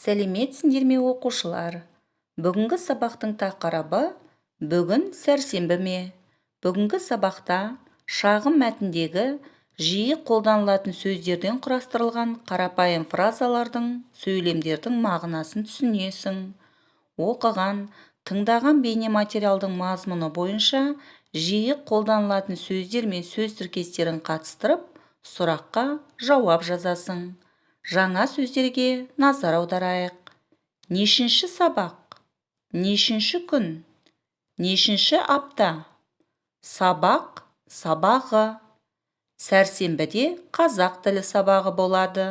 Сәлеметсіңдер ме, оқушылар? Бүгінгі сабақтың тақырыбы: «Бүгін сәрсенбі ме?» Бүгінгі сабақта шағын мәтіндегі жиі қолданылатын сөздерден құрастырылған қарапайым фразалардың, сөйлемдердің мағынасын түсінесің. Оқыған, тыңдаған бейнематериалдың мазмұны бойынша жиі қолданылатын сөздер мен сөз тіркестерін қатыстырып, сұраққа жауап жазасың. Жаңа сөздерге назар аударайық. Нешінші сабақ? Нешінші күн? Нешінші апта? Сабақ, сабағы. Сәрсенбіде қазақ тілі сабағы болады.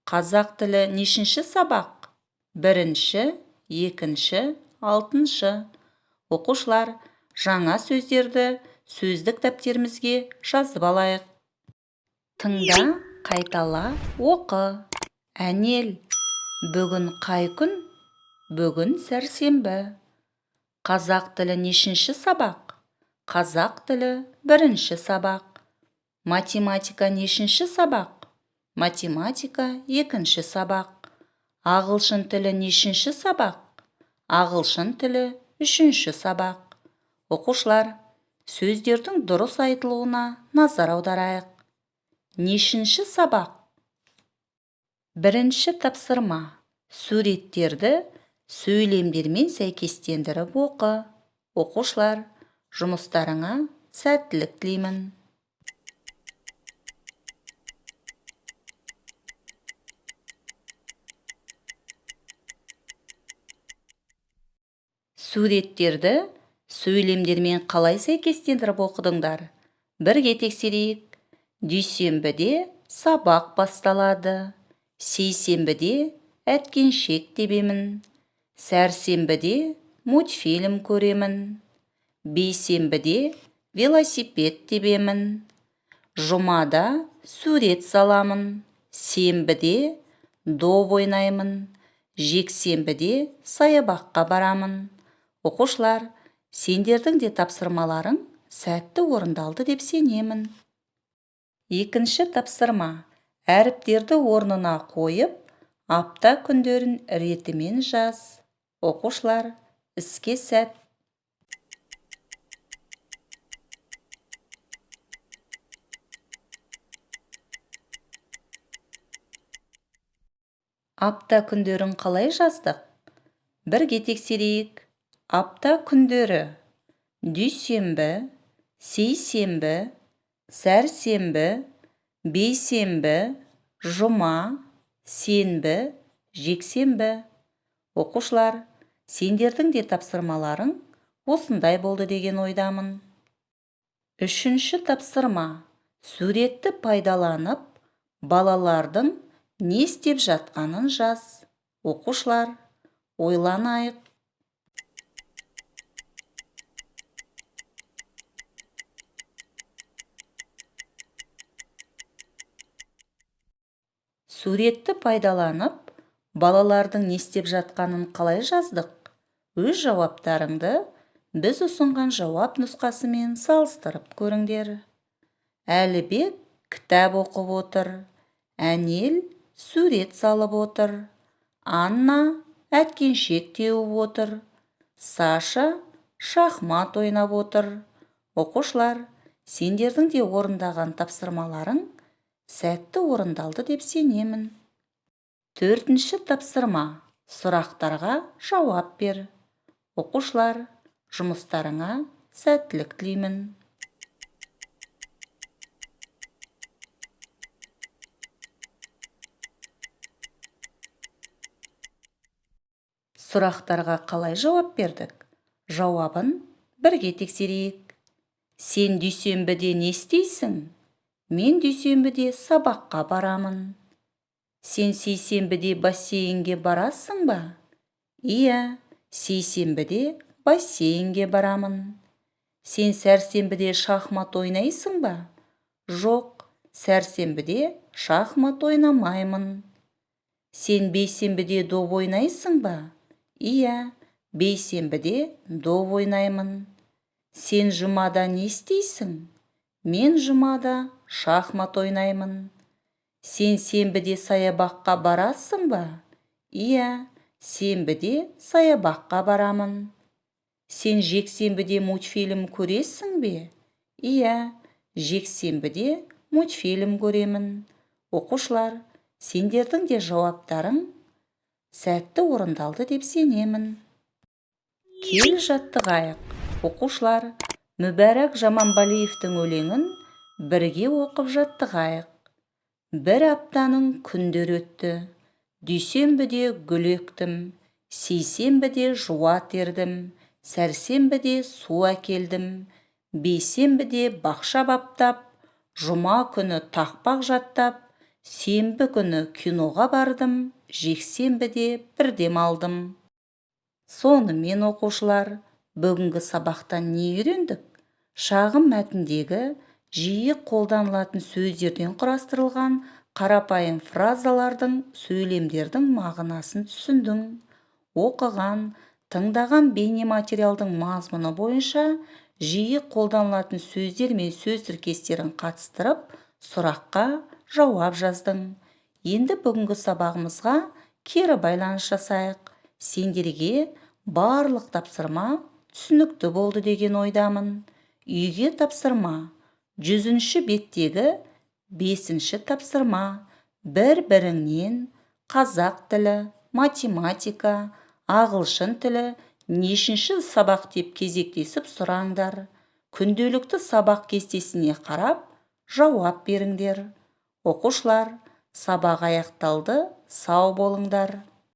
Қазақ тілі нешінші сабақ? Бірінші, екінші, алтыншы. Оқушылар, жаңа сөздерді сөздік дәптерімізге жазып алайық. Тыңда, қайтала, оқы. Әнел, бүгін қай күн? Бүгін сәрсенбі. Қазақ тілі нешінші сабақ? Қазақ тілі бірінші сабақ. Математика нешінші сабақ? Математика екінші сабақ. Ағылшын тілі нешінші сабақ? Ағылшын тілі үшінші сабақ. Оқушылар, сөздердің дұрыс айтылуына назар аударайық. Нешінші сабақ? Бірінші тапсырма: суреттерді сөйлемдермен сәйкестендіріп оқы. Оқушылар, жұмыстарыңа сәттілік тілеймін. Суреттерді сөйлемдермен қалай сәйкестендіріп оқыдыңдар? Бірге тексерейік. Дүйсенбіде сабақ басталады. Сейсенбіде әткеншек тебемін. Сәрсенбіде мультфильм көремін. Бейсенбіде велосипед тебемін. Жұмада сурет саламын. Сенбіде доп ойнаймын. Жексенбіде саябаққа барамын. Оқушылар, сендердің де тапсырмаларың сәтті орындалды деп сенемін. Екінші тапсырма: әріптерді орнына қойып, апта күндерін ретімен жаз. Оқушылар, іске сәт! Апта күндерін қалай жаздық? Бірге тексерейік. Апта күндері: дүйсенбі, сейсенбі, сәрсенбі, бейсенбі, жұма, сенбі, жексенбі. Оқушылар, сендердің де тапсырмаларың осындай болды деген ойдамын. Үшінші тапсырма: суретті пайдаланып, балалардың не істеп жатқанын жаз. Оқушылар, ойланайық. Суретті пайдаланып, балалардың не істеп жатқанын қалай жаздық? Өз жауаптарыңды біз ұсынған жауап нұсқасымен салыстырып көріңдер. Әлібек кітап оқып отыр. Әнел сурет салып отыр. Анна әткеншек теуіп отыр. Саша шахмат ойнап отыр. Оқушылар, сендердің де орындаған тапсырмаларың сәтті орындалды деп сенемін. Төртінші тапсырма: сұрақтарға жауап бер. Оқушылар, жұмыстарыңа сәттілік тілеймін. Сұрақтарға қалай жауап бердік? Жауабын бірге тексерейік. Сен дүйсенбіде не істейсің? Мен дүйсенбіде сабаққа барамын. Сен сейсенбіде бассейнге барасың ба? Иә, сейсенбіде бассейнге барамын. Сен сәрсенбіде шахмат ойнайсың ба? Жоқ, сәрсенбіде шахмат ойнамаймын. Сен бейсенбіде доп ойнайсың ба? Иә, бейсенбіде доп ойнаймын. Сен жұмада не істейсің? Мен жұмада шахмат ойнаймын. Сен сенбіде саябаққа барасың ба? Иә, сенбіде саябаққа барамын. Сен жексенбіде мультфильм көресің бе? Иә, жексенбіде мультфильм көремін. Оқушылар, сендердің де жауаптарың сәтті орындалды деп сенемін. Кел, жаттығайық. Оқушылар, Мүбәрак Жаманбалиевтің өлеңін бірге оқып жаттығайық. Бір аптаның күндері өтті. Дүйсенбіде гүл ектім, сейсенбіде жуа тердім, сәрсенбіде су әкелдім, бейсенбіде бақша баптап, жұма күні тақпақ жаттап, сенбі күні киноға бардым, жексенбіде бір демалдым. Сонымен, оқушылар, бүгінгі сабақтан не үйрендік? Шағын мәтіндегі жиі қолданылатын сөздерден құрастырылған қарапайым фразалардың, сөйлемдердің мағынасын түсіндің. Оқыған, тыңдаған бейнематериалдың мазмұны бойынша жиі қолданылатын сөздер мен сөз тіркестерін қатыстырып, сұраққа жауап жаздың. Енді бүгінгі сабағымызға кері байланыс жасайық. Сендерге барлық тапсырма түсінікті болды деген ойдамын. Үйге тапсырма: 100-беттегі бесінші тапсырма. Бір біріңнен қазақ тілі, математика, ағылшын тілі нешінші сабақ деп кезектесіп сұраңдар. Күнделікті сабақ кестесіне қарап жауап беріңдер. Оқушылар, сабақ аяқталды. Сау болыңдар.